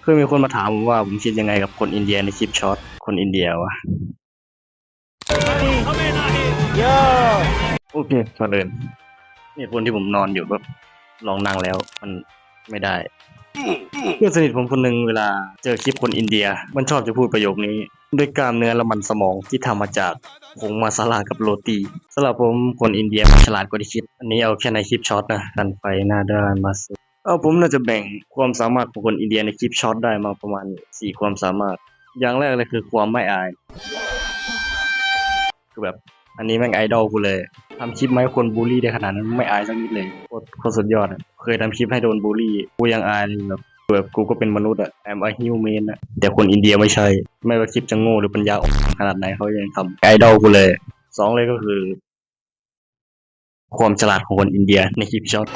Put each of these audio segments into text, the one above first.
ເຄີຍມີຄົນມາຖາມວ່າ ຜົມຄິດຍັງໄງກັບຄົນອິນເດຍໃນຄລິບຊອດ ຄົນອິນເດຍວະ. ໂອເຄ ກ່ອນອື່ນ ເຫດຜົນທີ່ຜົມນອນຢູ່ ແບບລອງນັ່ງແລ້ວມັນໄມ່ໄດ້. ເພື່ອນສະໜິດຜົມຄົນໜຶ່ງ ເວລາເຈີຄລິບຄົນອິນເດຍ ມັນຊອບຈະພູດປະໂຫຍກນີ້ ດ້ວຍກ້າມເນື້ອ ແລະ ມັນສະໝອງທີ່ທຳມາຈາກຜົງມາຊາລາກັບໂຣຕີ. ສຳລັບຜົມ ຄົນອິນເດຍມັນສະຫຼາດກວ່າທີ່ຄິດ. ອັນນີ້ເອົາແຄ່ໃນຄລິບຊອດນະ ກັນໄຟໜ້າດ້ານມາສ ເອົາ ຜົມໜ້າຈະແບ່ງຄວາມສາມາດຂອງຄົນອິນເດຍໃນຄລິບຊອດໄດ້ມາປະມານສີ່ຄວາມສາມາດ. ຢ່າງແລກເລີຍຄືຄວາມໄມ່ອາຍ ຄືແບບ ອັນນີ້ແມ່ງໄອດອລກູເລີຍ ທຳຄລິບມາໃຫ້ຄົນບູລີໄດ້ຂະໜາດນັ້ນ ໄມ່ອາຍສັກນິດເລີຍ. ໂຄດ ໂຄດສຸດຍອດອະ. ເຄີຍທຳຄລິບໃຫ້ໂດນບູລີ ກູຍັງອາຍເລີຍ ແບບ ແບບ ກູກໍເປັນມະນຸດອະ I'm a human ອະ. ແຕ່ຄົນອິນເດຍບໍ່ໃຊ່. ແມ່ນວ່າຄລິບຈະໂງ່ ຫຼື ປັນຍາອ່ອນຂະໜາດໃດ ເຂົາຍັງທຳ. ໄອດອລກູເລີຍ. ສອງເລີຍກໍຄື ຄວາມສະຫຼາດຂອງຄົນອິນເດຍໃນຄລິບຊອດ.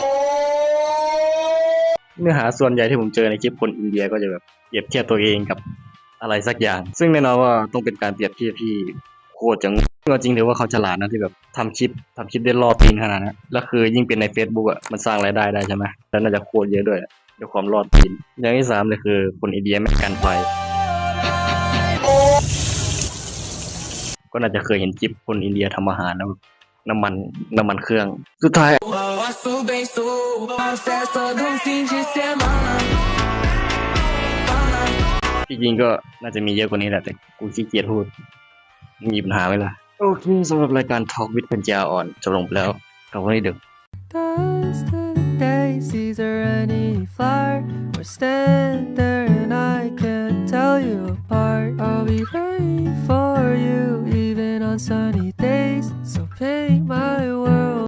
ເນື້ອຫາສ່ວນໃຫຍ່ທີ່ຜົມເຈີໃນຄລິບຄົນອິນເດຍ ກໍຈະແບບປຽບທຽບຕົວເອງກັບອະໄລສັກຢ່າງ ຊຶ່ງແນ່ນອນວ່າຕ້ອງເປັນການປຽບທຽບທີ່ໂຄດຈະໂງ່. ເອົາຈິງຖືວ່າເຂົາສະຫຼາດນະ ທີ່ແບບທຳຄລິບ ທຳຄລິບໄດ້ຫຼໍ່ຕີນຂະໜາດນັ້ນ. ແລ້ວຄືຍິ່ງເປັນໃນເຟສບຸກອະ ມັນສ້າງລາຍໄດ້ໄດ້ໃຊ່ໄໝ ແລ້ວໜ້າຈະໂຄດເຍອະດ້ວຍ ດ້ວຍຄວາມຫຼໍ່ຕີນ. ຢ່າງທີສາມເລີຍຄືຄົນອິນເດຍແມ່ນການໄຟ ກໍໜ້າຈະເຄີຍເຫັນຄລິບຄົນອິນເດຍທຳອາຫານແລ້ວ ນ້ຳມັນ ນ້ຳມັນເຄື່ອງ. ສຸດທ້າຍ ທີ່ຈິງກໍໜ້າຈະມີເຍອະກວ່ານີ້ແຫຼະ ແຕ່ກູຂີ້ກຽດພູດ. ມີບັນຫາໄຫມລະ? ໂອເຄ ສຳລັບລາຍການ Talk with ປັນຍາອ່ອນ ຈົບລົງໄປແລ້ວ. ຂອບຄຸນທີ່ເບິ່ງ. Dust to the daisies or any flower. We're standing, I can't tell you apart. I'll be praying for you, even on sunny days. So paint my